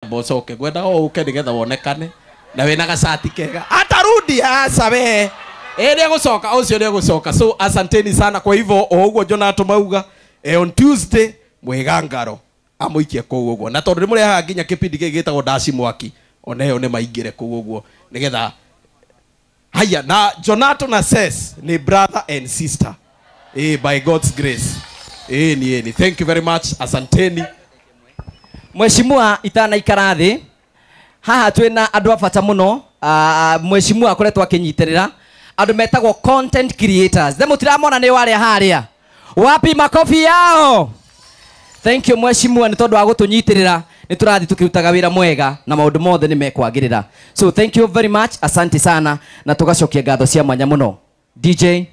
Mbocoke ngwendaga ũke nĩgetha wonekane na wĩna gacati kega. Atarudi aca we. Nĩegũcoka, ũcio nĩegũcoka. So asanteni sana. Kwa hivyo o ũguo Jonato mauga, on Tuesday mwĩgangaro amũikie kũu ũguo, na tondũ nĩmũrehaga nginya kĩbindi gĩkĩ gĩtagwo Ndaci Mwaki, ona ĩyo nĩ maingĩre kũu ũguo nĩgetha haya. Na Jonato na Ses ni brother and sister, by God's grace. Ni thank you very much, asanteni. Mheshimiwa itanaikara thĩ haha twĩna andũ a bata mũno. Mheshimiwa akoretwo akĩnyitĩrĩra andũ metagwo content creators. The mũtiramona nĩ warĩa harĩa, wapi makofi yao? Thank you mheshimiwa nĩ tondũ wa gũtũnyitĩrĩra, nĩ tũrathiĩ tũkĩrutaga wĩra mwega na maũndũ mothe nĩ mekwagĩrĩra. So thank you very much, asante sana, na tũgacokia ngatho cia mwanya mũno. DJ.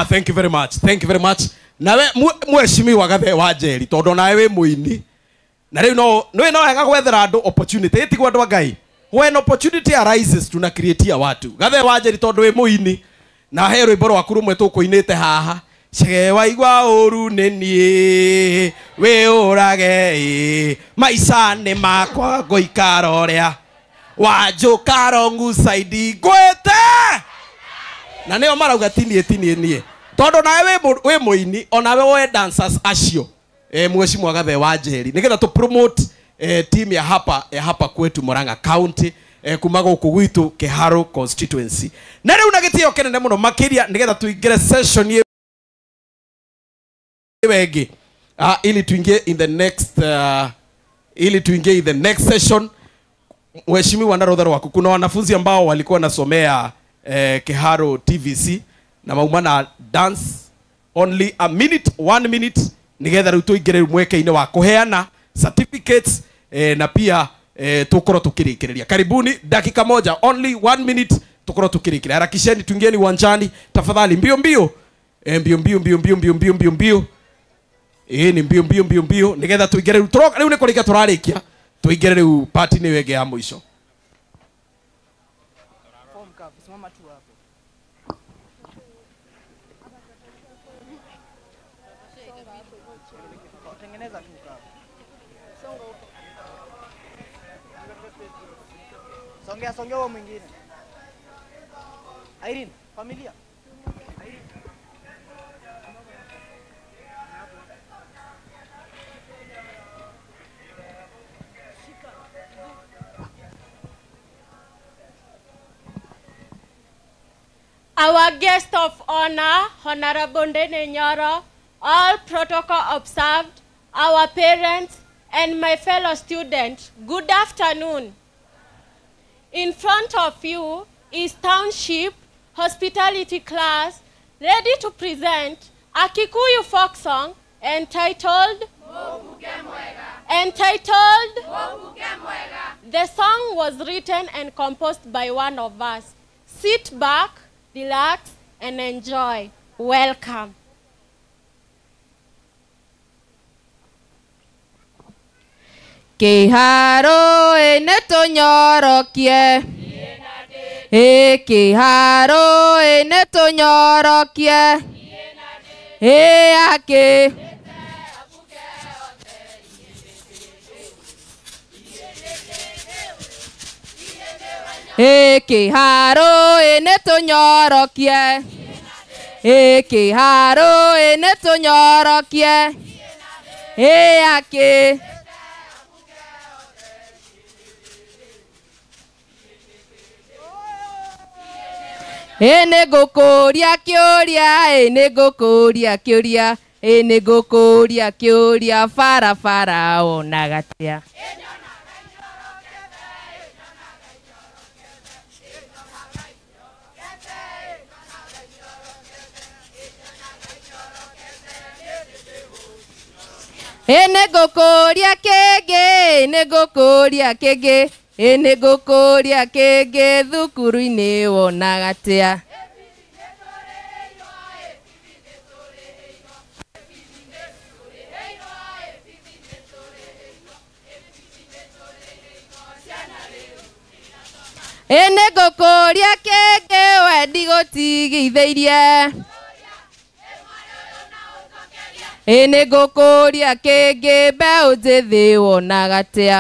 Thank you very much, thank you very much. Nawe mheshimiwa Gathe wa Njeri, tondũ nawe wĩ mũini na rĩu no no wega gwethera andũ opportunity, ĩtigwo andũ a Ngai. When opportunity arises tuna createa watu. Gathe wa Njeri tondũ wĩ mũini na he rwĩmbo rwaku rũmwe tũkũinĩte haha, cege waigua ũru nĩ niĩ wĩũrage maica nĩ makwa ngũikara ũrĩa wanjũka rongu saidi ngwĩte, na nĩo marauga tinie tinie niĩ, tondũ nawe wĩ mũini onawe woe dancers acio. Mheshimiwa Gathe wa Njeri, nĩgetha tũ promote team ya hapa kwetu Murang'a County, kuma gũkũ gwitũ Kiharu constituency. Na rĩu na gĩtĩo kĩnene mũno makĩria nĩgetha tũingĩre session ĩyo ĩngĩ, ili tuingie in the next ili tuingie in the next session. Mheshimiwa na rũtha rwaku, kuna wanafunzi ambao walikuwa wanasomea Kiharu TVC na mauma na dance only a minute, 1 minute, nigetha rĩu tũingĩre mweke-inĩ wa kũheana certificates, na pia tukorwo tukirikiriria. Karibuni dakika moja, only 1 minute, tukorwo tukirikiriria. Harakisheni, tuingieni uwanjani tafadhali, mbio mbio. Mbio mbio mbio mbio mbio mbio mbio mbio. Ni mbio mbio mbio mbio nigetha tuingĩre rĩu. Rĩu nĩ kũrĩkia tũrarĩkia, tuingĩre rĩu party nĩ ĩngĩ ya mũico. Songea songea huo mwingine. Irene, familia. Our guest of honor, Honorable Ndene Nyoro, all protocol observed, our parents, and my fellow students, good afternoon. In front of you is Township Hospitality class ready to present a Kikuyu folk song entitled The song was written and composed by one of us. Sit back, relax, and enjoy. Welcome. Kiharo ene tũnyorokie, ĩ kiharo ene tũnyorokie, ĩ akĩ ĩ kiharo ene tũnyorokie, ĩ kiharo ene tũnyorokie, ĩ akĩ. Ĩ ngũkũria kĩũria, ĩ ngũkũria kĩũria, ĩ ngũkũria kĩũria, barabara wonaga atĩa? Ĩ ngũkũria kĩngĩ, ĩ ngũkũria kĩngĩ, ĩ ngũkũria kĩngĩ, thukuru-inĩ wonaga atĩa? Ĩ ngũkũria kĩngĩ, we ndigũtigithĩirie. Ĩ ngũkũria kĩngĩ, mbeũ njĩthĩ wonaga atĩa?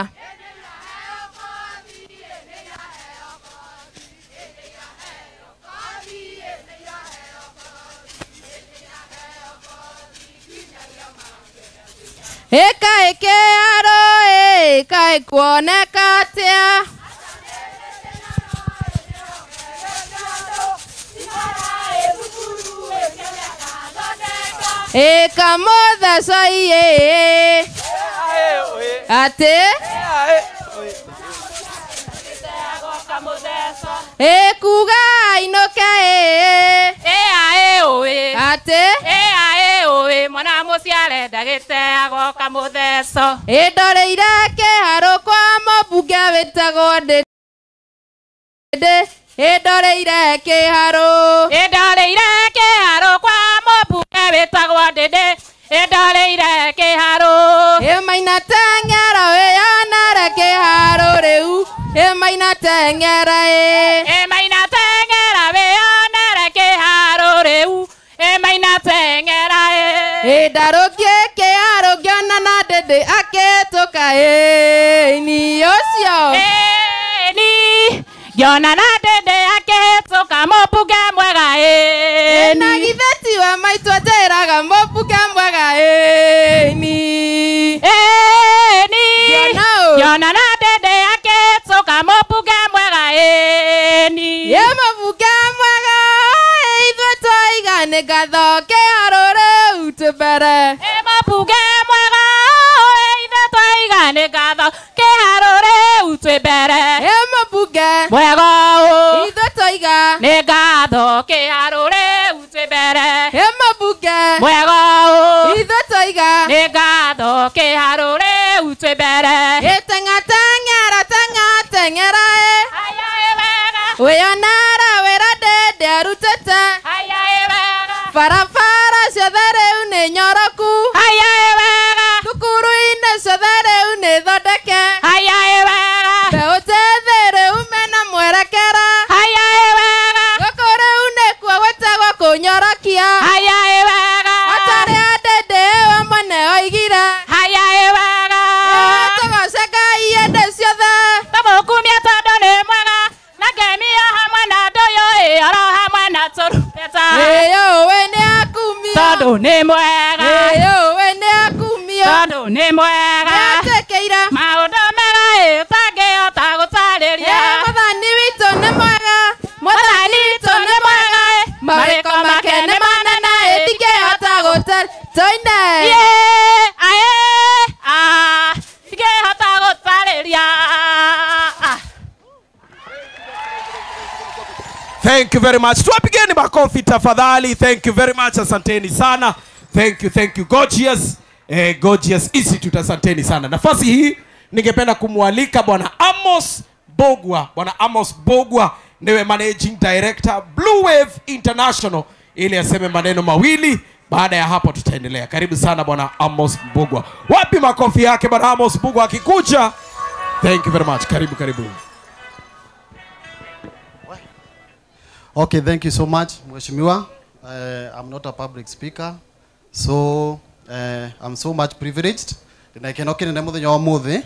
Ĩkaĩ kĩharo ĩ kaĩ kuoneka atĩa. Ĩkamũtheco ĩ atĩ ĩkuga ainũke ĩ atĩ mwana mũciare ndagĩteagwo kamũtheco. Ĩndoreire kĩharo kwa mũmbunge wĩtagwo Ndĩndĩ. Ĩndoreire kĩharo. Ĩndoreire kĩharo kwa mũmbunge wĩtagwo Ndĩndĩ. Ĩndoreire kĩharo. Ĩmaina teng'era wĩyonere kĩharo rĩu. Ĩmaina teng'era ĩ. Ĩmaina teng'era wĩyonere kĩharo rĩu. Ĩmaina teng'era ĩ. Ĩndarũkie kĩharo ngĩona na Ndĩndĩ akĩhĩtũka ĩ ni ũcio. Ĩni ngĩona na Ndĩndĩ akĩhĩtũka mũmbunge mwega ĩ. Na githĩ tiwe maitũ anjĩraga mũmbunge mwega ĩ ni. Ĩni ngĩona na Ndĩndĩ akĩhĩtũka mũmbunge mwega ĩ ni. Ĩ mũmbunge mwega ithuĩ twaiga nĩ ngatho kĩharo rĩu twĩ mbere. Ĩ mũmbunge mwega ithuĩ twaiga nĩ ngatho kĩharo rĩu twĩ mbere. Ĩ mũmbunge mwega ithuĩ twaiga nĩ ngatho kĩharo rĩu twĩ mbere. Ĩ mũmbunge mwega ithuĩ twaiga nĩ ngatho kĩharo rĩu twĩ mbere. Ĩ teng'a teng'era teng'a teng'era ĩ wĩyonere wĩra Ndĩndĩ arutĩte. Barabara ciothe rĩu nĩ nyoroku. Thukuru-inĩ ciothe rĩu nĩ thondeke. Mbeũ njĩthĩ rĩu mena mwerekera. Gũkũ rĩu nĩkuo gwĩtagwo kũnyorokia. O ta ũrĩa Ndĩndĩ we mwene oigire. Tũgoce Ngai hĩndĩ ciothe. Tũmũkumie tondũ nĩ mwega. Na ngemio hamwe na ndũyũ ĩ oro hamwe na tũrumbeta. Ĩyũĩ nĩ akumio. Tondũ nĩ mwega. Ĩyũĩ nĩ akumio. Tondũ nĩ mwega. Nĩatwĩkĩire maũndũ mega ĩ ũtangĩhota gũtarĩria. Mwathani witũ nĩ mwega. Mwathani witũ nĩ mwega ĩ. Mawĩko make nĩ manene ĩ ndingĩhota gũtarĩria. Tũine. Ndingĩhota gũtarĩria. Thank you very much. Tuwapigeni makofi tafadhali. Thank you very much. Asanteni sana. Thank you, thank you. Gorgeous, Gorgeous Institute, asanteni sana. Nafasi hii ningependa kumwalika Bwana Amos Bogwa. Bwana Amos Bogwa ndiye Managing Director Blue Wave International, ili aseme maneno mawili. Baada ya hapo tutaendelea. Karibu sana Bwana Amos Bogwa. Wapi makofi yake Bwana Amos Bogwa akikuja? Thank you very much. Karibu, karibu. Okay, thank you so much, Mheshimiwa. I'm not a public speaker, so I'm so much privileged. Na ikeno kinene muthenya wa muthi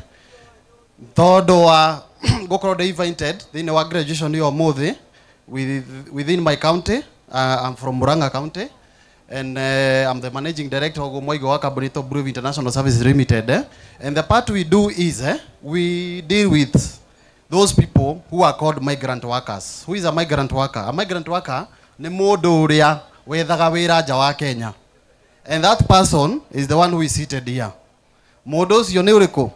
tondu wa gukorwo ndi invited thiini wa graduation yo muthi within my county. I'm from Murang'a County, and I'm the managing director of Moigo wa company to Blue Wave International Services Limited. And the part we do is we deal with those people who are called migrant workers. Who is a migrant worker? A migrant worker ni mundu uria wethaga wira nja wa Kenya. And that person is the one who is seated here. Mundu ucio ni uriku?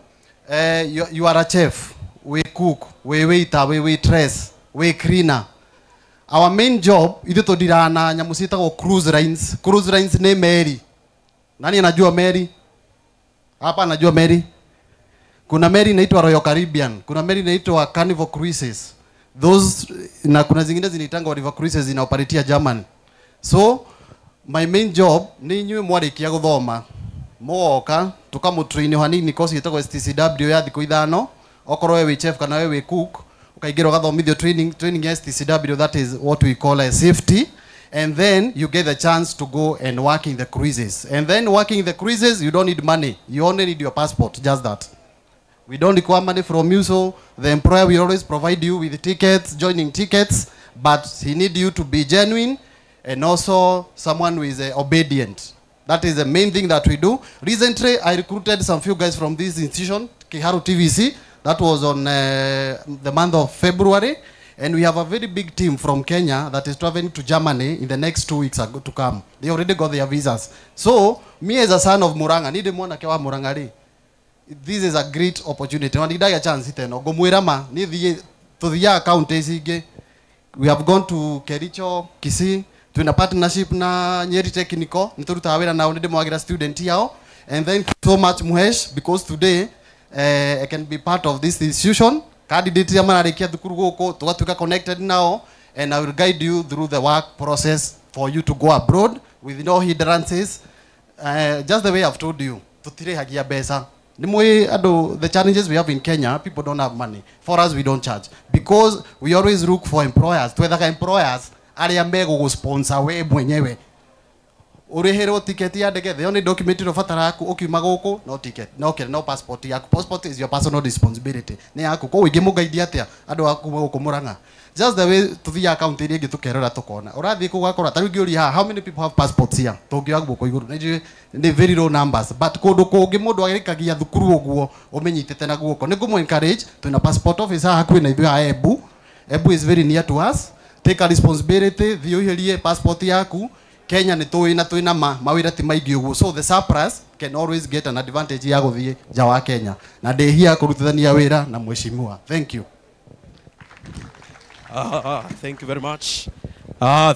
You are a chef, we cook, we waiter, we waitress, we cleaner. Our main job ithu tudirana nyamu ciitagwo cruise lines. Cruise lines ni meri. Nani anajua meri? Hapa anajua meri? Kuna meri inaitwa Royal Caribbean, kuna meri inaitwa Carnival Cruises. Those na kuna zingine zinaitangwa River Cruises zinaoperatia German. So my main job ni inyuĩ mwarikia guthoma mugoka tukamũtrain hanini course ĩtagwo STCW ya thikũ ithano. Okorwo we wĩ chef kana we wĩ cook, ukaingĩra ũgathomithio training ya STCW, that is what we call a safety, and then you get the chance to go and work in the cruises. And then working in the cruises, you don't need money, you only need your passport, just that. We don't require money from you, so the employer will always provide you with tickets, joining tickets, but he need you to be genuine and also someone who is obedient. That is the main thing that we do. Recently, I recruited some few guys from this institution, Kiharu TVC. That was on the month of February. And we have a very big team from Kenya that is traveling to Germany in the next 2 weeks to come. They already got their visas. So, me as a son of Murang'a, nide mwanake wa Murang'a ri, this is a great opportunity. Na ndidaga chance teno. Ngũmwĩra ma, nĩ tuthiaga counties ingĩ. We have gone to Kericho, Kisii, twina partnership na Nyeri Technical, nĩ tũrutaga wĩra nao, nĩ ndĩmwagĩra student yao. And thank you so much Muhesh, because today I can be part of this institution. Candidate ya mararĩkia thukuru gũkũ, tũgatuĩka connected now, and I will guide you through the work process for you to go abroad with no hindrances. Just the way I've told you, tũtirĩhagia mbeca. Nĩ mũĩ andũ, the challenges we have in Kenya, people don't have money. For us, we don't charge. Because we always look for employers. Twethaga employers arĩa megũgũ-sponsor we mwenyewe. Ũrĩhĩrwo tiketi ya ndege, the only document ũrabatara yaku ũkiuma gũkũ, no ticket, no kĩrĩa, no passport yaku. Passport is your personal responsibility. Nĩ yaku. Koguo ingĩmũgaidia atĩa andũ a kuma gũkũ Murang'a? Just the way tũthiaga kaunti iria ingĩ tũkerora tũkona. Ũrathiĩ kũu ũgakora, ta rĩu ingĩũria haha, how many people have passports here? Tũngĩoya guoko igũrũ. Nĩ njũĩ nĩ very low numbers. But kũndũ kũngĩ mũndũ arĩkagia thukuru ũguo ũmĩnyitĩte na guoko. Nĩ ngũmũ encourage, twĩna passport office haha hakuhĩ na ithuĩ haha Embu. Embu is very near to us. Take a responsibility, thiĩ ũihũrie passport yaku. Kenya nĩ tũĩ na twĩna mawĩra ti maingĩ ũguo. So the surplus can always get an advantage ya gũthiĩ nja wa Kenya. Na ndĩ here kũrutithania wĩra na mheshimiwa. Thank you. Thank you very much.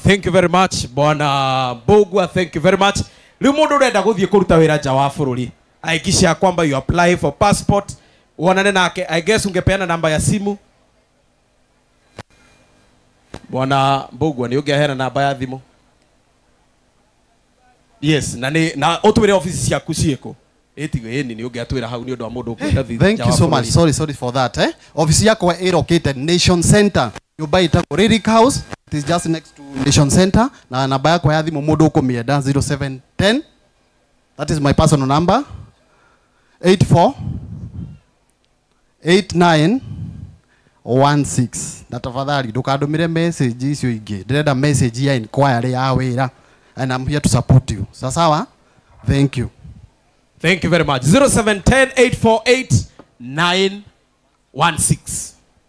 Thank you very much Bwana Mbugua, thank you very much. Rĩu mũndũ ũrenda gũthiĩ kũruta wĩra nja wa bũrũri, hakikisha kwamba you apply for passport, uonane nake. I guess ungepeana namba ya simu. Bwana Mbugua, nĩ ũngĩaheana namba ya thimũ? Yes, na nĩ na ũtwĩre office ciaku ciĩkũ. Ĩtigo ĩni nĩ ũngĩatwĩra hau nĩ ũndũ wa mũndũ ũkwenda thiĩ Thank nja you wa so much. bũrũri. Sorry, sorry for that. Office yakwa ĩ located Nation Center. Nyũmba ĩtagwo Lyric House. It is just next to Nation Center. Na namba yakwa ya thimũ mũndũ ũkũmĩenda 0710. That is my personal number. 84 89 16. Na tafadhali ndũkandũmĩre message icio ingĩ. Ndĩrenda message ya inquiry ya wĩra. And I'm here to support you. Sawa? Thank you. Thank you very much. 0710 848 916.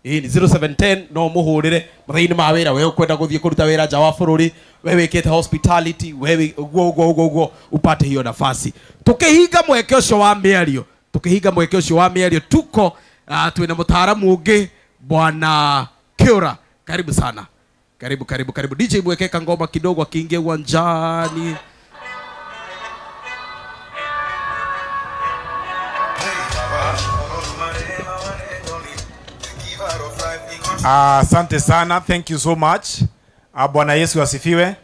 Ĩĩ ni 0710 no mũhũrĩre mathaa-inĩ ma wĩra, we ũkwenda gũthiĩ kũruta wĩra nja wa bũrũri, we wĩkĩte hospitality, we ũguo ũguo ũguo ũguo, upate hiyo nafasi. Tũkĩhinga mweke ũcio wa mĩario, tũkĩhinga mweke ũcio wa mĩario, tuko twĩna mũtaaramu ũngĩ Bwana Kiura. Karibu sana. Karibu, karibu, karibu. DJ mweke kangoma kidogo akiingia uwanjani. Asante sana, thank you so much. Bwana Yesu asifiwe.